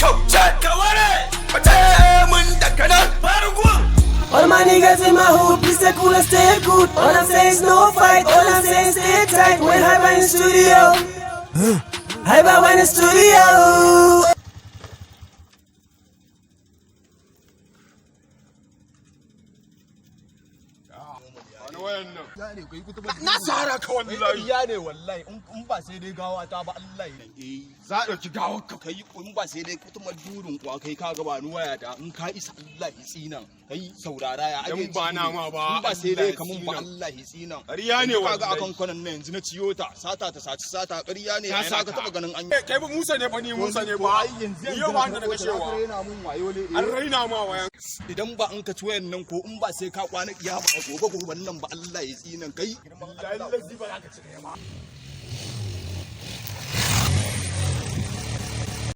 Kauce ka ware. Bace mun daga nan. Farugun. All my niggas in my hood, please stay cool and stay good. All I'm saying is no fight, all I'm saying is stay tight. When Hyper in the studio, Hyper in the studio. Na sara ka wallahi. Ya ne wallahi, in ba sai dai gawa ta ba, Allah ya eh Za a ɗauki gawar ka. Kai, in ba sai dai kutumar durin kuwa, kai ka ga ba ni waya ta, in ka isa Allah ya tsinan. Kai, saurara, ya ake Dan ba ciki na ne? ma ba, In ba sai Allah dai ya kamun ba, tsinan. Allah ya tsinan. Ƙarya ne Yanzu kaga wallahi. akan kwanan nan yanzu na ciyo ta, sata ta saci sata, ƙarya ne. Ka Ai na ka sata. taba ganin an Kai ba Musa ne fa, ni Musa ne To ba. ai yanzu Ni yau ba da kashewa. raina mun wayo ne, An eh. raina ma wayan. Idan ba an ka ci wayan nan ko, in ba sai ka kwana kiyama gobe goben nan ba, Allah ya tsinan kai. Billahi lazi ba za ka ci ɗaya ba.